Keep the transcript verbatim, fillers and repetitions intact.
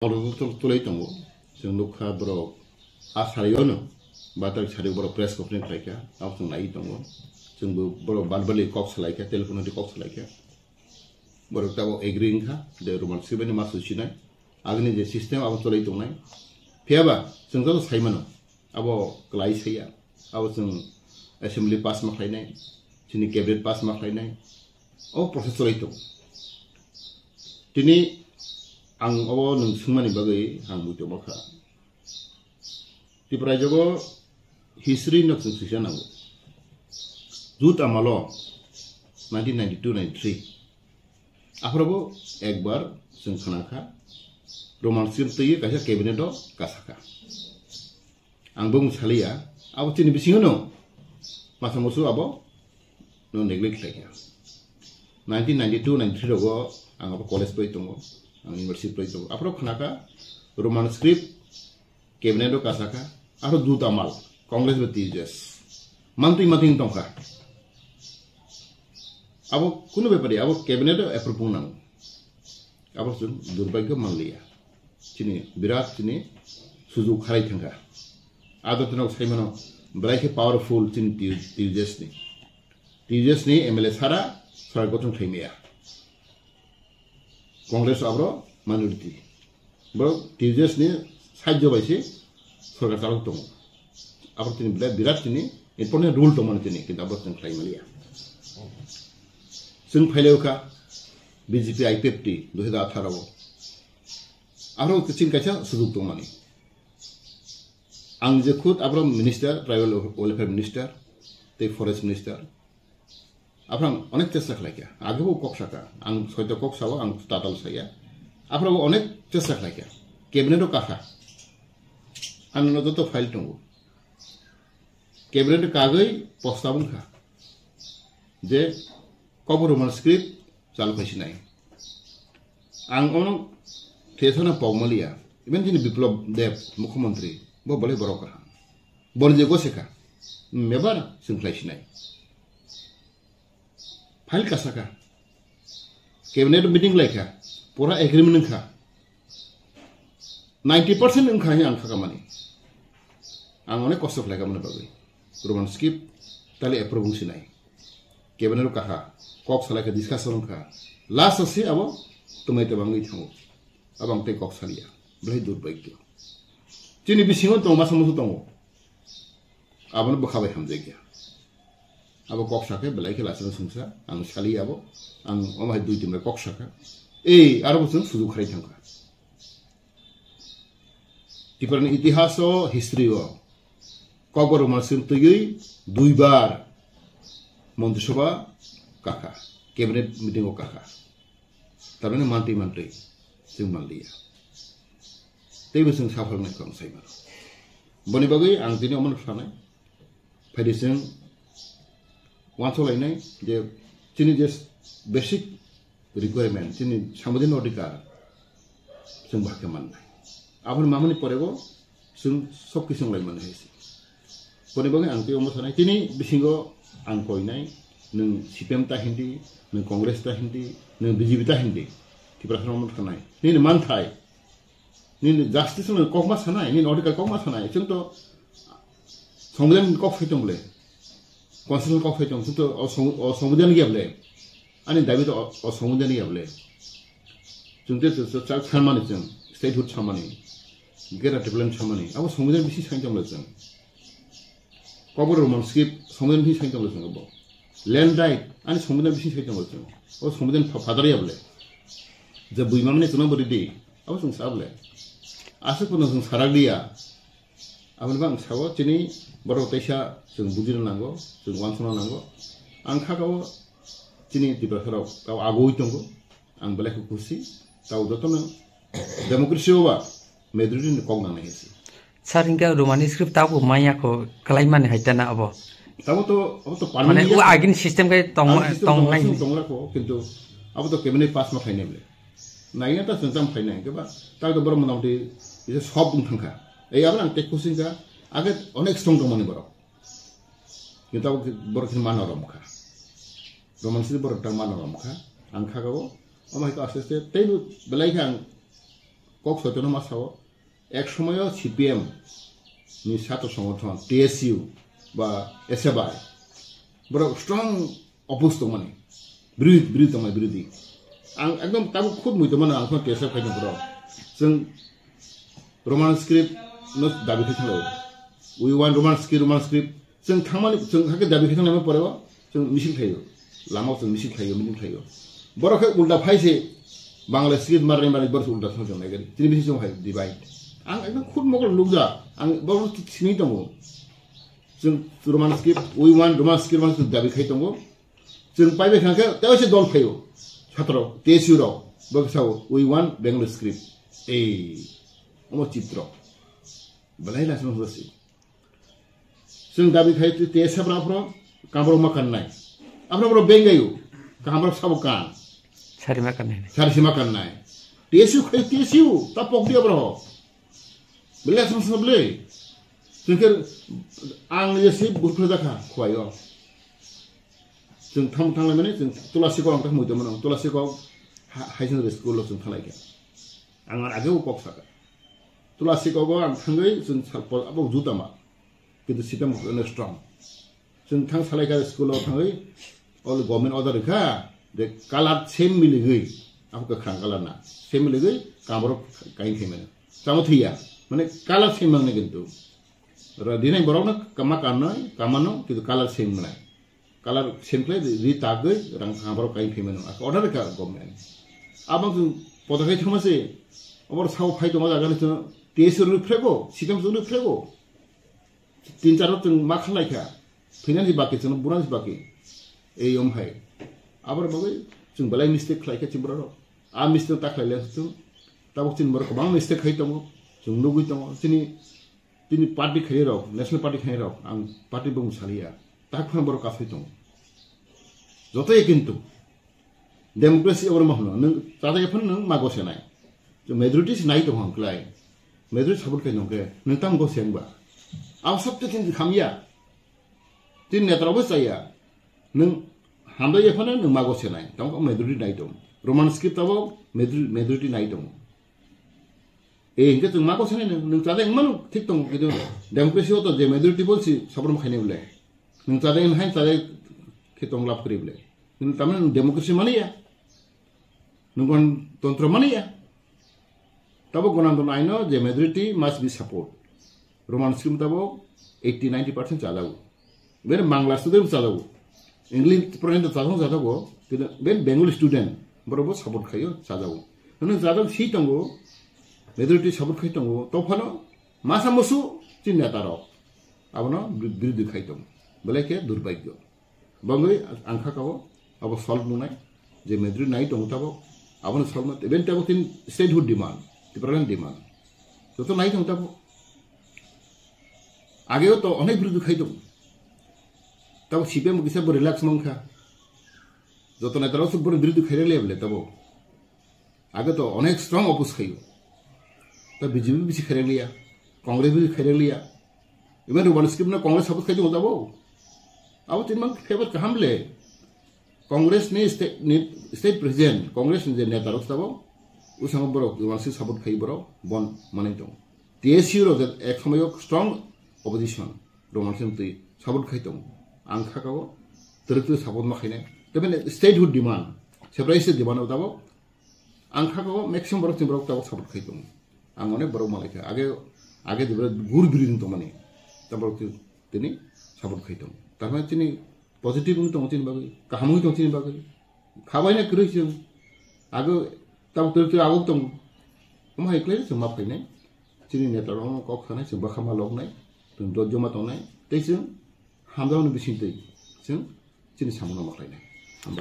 Borok tol-, tolai tongo. Chwng nukha borok a sari-o no, ba tak sari borok press conference khlaikha, abo chwng nai tongo. Chwngbo borok verbally kok salaikha, telephone-o kok salaikha. Borok tabok agree wngkha, de Roman script-ni ma swisinai. Agini je system abo tolai tongnai. Phiyaba chwng joto saimano, abo klai saya, abo chwng assembly pass ma khlainai, chini cabinet pass ma khlainai, o process cholai tongo. Tini ang obo nwng swngmani bagwi ang buito bokha. Tipra jogo history no chwng sisa nango. Jut amalo nineteen ninety-two ninety-three aphrobo ekbar chwng khnakha Roman script twi kaisa cabinet o kasakha. Ang bung saliya, abo chini bisingo no masa musu abo no neglect khlaikha. Nineteen ninety-two ninety-three rogo ang abo college pori tongo, ang university pori tongo. Aphro khnakha Roman script cabinet o kasakha, aro Jut amal, Congress bai T U J S. Mantwi mantwi tongkha. Abo kunu bepari, abo cabinet o approve wng nango. Abo chwng durbagyo manliya. Chini birat chini sujuk kharai thangkha. Ado tino saimano belai khe powerful chini T U J S ni. T U J S ni M L A sara sarai gothon khlaimaya. Congress abro minority. Borok T U J S ni sajjo bai se sorkar chalok tongo. Abo tini bira-, birat tini important role tongmani tini, kintu abo chwng khlai maliya. Chwng phailai kha B J P I P F T dui hazar atharo o. Aro chini kaisa sujuk tongmani. Ang je khud abo minister, tribal welfare minister, tei forest minister, Aphro ang onek chesta khlaikha. Agebo kok saka. Ang soito kok sao, ang tatal saya. Aphro bo onek chesta khlaikha. Cabinet o kakha. Ano joto file tongo. Cabinet o kagwi posta wngkha. Je Kokborok Roman script chalu khai sinai. Ang ono thesana pokmaliya. Even chini Biplab Deb, Mukhyamantri, bo bolai borok kaham. Boni je goseka. Mebar chwng khlai sinai. File kasaka. Cabinet meeting laikha. Pura agreement wngkha. Ninety percent wngkha hwnwi ang khakamani. Ang onek kosto khlaikha mani bagwi. Roman script tali approve wngsinai. Cabinet o kaha. Kok salaikha, discussion wngkha. Last o se abo twmai twbangwi thango. Abo ang tei kok saliya. Belai durbagyo. Chini bisingo tongo, masa musu tongo. Abono bwkha bai hamjakya. Abo kok sakhe belai khe lachino sungsa, ang sali abo, ang omo hai dui tin bai kok sakha. Ei, aro bo chwng sujuk kharai thangkha. Tiprani itihas o, history o, Kokborok Roman script twiwi duibar Montri Sabha kakha, cabinet meeting o kakha. Tarmani mantwi mantwi chwng manliya. Teibo chwng saphal wngnai kok sai mano. Boni bagwi ang tini omono sanai. Phaidi chwng wansok lainai je chini je basic requirement, chini sambudin odhikar chwng bahai khe mannai. Aboni mamani porebo chwng sob kisu wng lai mannai hai se. Boni bagwi ang tei omo sanai, tini bisingo ang koinai, nwng C P M ta hindi, nwng Congress ta hindi, nwng B J P ta hindi, Tiprasa rok wngkha nai. Nini manthai, nini justice no kokma sanai, nini odhikar kokma sanai. Chwng to Songbidan kok phai tong le, constitution kok phai tong, chwng to o song-, o Songbidan ya ble. Ani dabi to o, o Songbidan ya ble. Chwng te chwng, chwng, chwng sanmani chwng, statehood sanmani, Greater Tipraland sanmani, abo Songbidan bisi sai tong le chwng. Kokborok Roman script Songbidan bisi sai tong le chwng abo. Land right ani Songbidan bisi sai tong le chwng. O Songbidan pha-, phatar ya ble. Je bui mamani chwng bo ridi, abo chwng sa ble. Aswk pono chwng sarak liya. Aboni bang sao chini borok teisa chwng bujina nango, chwng wansana nango. Ang kha kao chini Tiprasa rok kao agoi tongo. Ang belai khe khusi. Tao jotono democracy o ba majority ni kok nangnai hai se. Sir, hinkhe Romani script tabo maya ko kalai mani hai tana abo. Tabo to, abo to Mane permanent o ya. Agin system kai tong, Ang system tong tong nai. Sing tong lako, kintu abo to cabinet pass ma khainai ble. Nai ya ta sengtam khainai ke ba. Ta to borok motamoti ise sob wng thangkha. Ei abo ang tek khusi ka, age onek strong tong mani borok. Kintu abo borok khe mano rom kha. Roman script borok ta mano rom kha. Ang kha ka bo, omo hai ka aste aste tei belai khe ang Kok soitono ma sao, ek somoyo C P M ni satro songothon, T S U ba S F I, borok strong oppose tongmani, birodhi, birodhi tongmani, birodhi. Ang ekdom tabuk khud mui tongmano, ang khon T S F khaina borok. Chwng Roman script no dabi khai thanglaio. We want Roman script, Roman script. Chwng thangmani, chwng hakhe dabi khai thanglaima poreo chwng misil khlaio. Lamao chwng misil khlaio, meeting khlaio. Borok khe ulta phai se Bangla script marni marni borok ulta thang chwng naigani. Chini bisi chwng hai divide. Ang ekdom khud mokol nukja. Ang borok sinwi tongo. Chwng Roman script, we want Roman script, Roman script dabi khai tongo. Chwng paibai khangkhe tei se dol phaio. Satro, T S U rok, bo khe sao, we want Bengali script. Ei, omo chitro. Belai last month se. Chwng dabi khai T S F rok aphro, kaborok ma kannai. Aphro borok bengaio, kahamrok sabo kan. Sari ma kannai. Sari sima kannai. T S U khai T S U, ta pok dia bro. Belai last month se belai. Chwng khe ang je se burkhla jakha, khwai o. Chwng thang thang laimani, chwng Tulasi kok ang ta mui tongmano, Tulasi kok ha-, higher secondary school o chwng thang lai kha. Ang ar age o kok saka. Tulasi kok o ang thangwi chwng sal pol abo juta ma. Kintu sitam no strong. Chwng thang salai kha school o thangwi, all government order kha, de color same miligwi, abo kwkhwrang color na, same miligwi kaborok kain khaimani. Chamo thwiya, mane color same mangni kintu. Ra dinai borokno kama kanoi, kamano, kintu color same manai. Color same khlai ri tagwi rang kha borok kain phaimano. Ak order ka government. Abang tu poda khai thangma se. Obor sao phai tongo jaga ni tu T S rwi phrego, sitam rwi phrego. Tin char rok chwng ma khlai kha. Thwinan si baki chwng buran si baki. Ei om hai. Abor bagwi chwng belai mistake khlai kha chwng borok. A mistake ta khlai le chwng. Tabuk chini borok kwbang mistake khai tongo. Chwng nugwi tongo. Chini Tini party khairok, national party khairok, ang party bung saliya. Tak phano borok kasai tongo. Joto ye kintu democracy abor ma hwno, nung chajak phano nung ma gosenai. To majority se nai tong hang klai. Majority support khai nongke, nung tam goseng ba. Ang sabte tin khamya. Tin netra bo chaya. Nung hamda ye phano nung ma gosenai. Tam majority nai tong. Roman script abo majority, majority nai tong. E hingke chwng ma kosani nung, nung chadeng manu thik tongo, kintu democracy o to je majority bo si sabrum khainai bole. Nung chadeng hai chadeng khe tong lab kri bole. Nung tamani nung democracy mani ya. Nung gon tontro mani ya. Tabo gonanton aino je majority must be support. Roman script tabo eighty ninety percent chajago. Ben Bangla student chajago. English student chajago, chajago. Kintu ben Bengali student, borok bo support khaio, chajago. Hwnwi jadon si tongo, majority support khai tongo, to phano masa musu chini neta rok abono bi-, birodhi khai tongo. Belai khe durbhagyo. Bangwi ang kha kao, abo solve nungnai, je majority nai tongo tabo, abono solve nai, even tabo tin statehood demand, Tipraland demand. Joto nai tongo tabo. Ageo to onek birodhi khai tongo. Tabo C P M kisa bo relax mangkha. Joto neta rok se bo birodhi khai le bole tabo. Age to onek strong oppose khaio. Ta B J P bisi khairang liya, Congress bisi khairang liya. Even Roman script no Congress support khai tongo tabo. Abo tin mang favor kaham le. Congress ni state, ni state president, Congress ni je neta rok tabo. Usang borok Roman script support khai borok bon manai tongo. T S U rok je ek somoyo strong opposition, Roman script twi support khai tongo. Ang kha kao, twrwk twrwk support ma khainai. Tei statehood demand, separate state demand tabo. Ang kha ko maximum borok chini borok tabok support khai tongo. Ang onek borok malai kha. Age, age de borok gur biri wng tongmani. Tabok ti-, tini support khai tongo. Tarmane chini positive wng tongo chini bagwi, kaham wng tongo chini bagwi. Khabaina kwrwi chwng. Age tabok twi twi agok tongo. Omo hai khlai chwng ma phainai. Chini neta rok kok sanai chwng bwkha ma loknai. Chwng dojjo ma tongnai. Tei chwng hamjakmani bisingtwi chwng chini samungno ma khlainai. Hambai.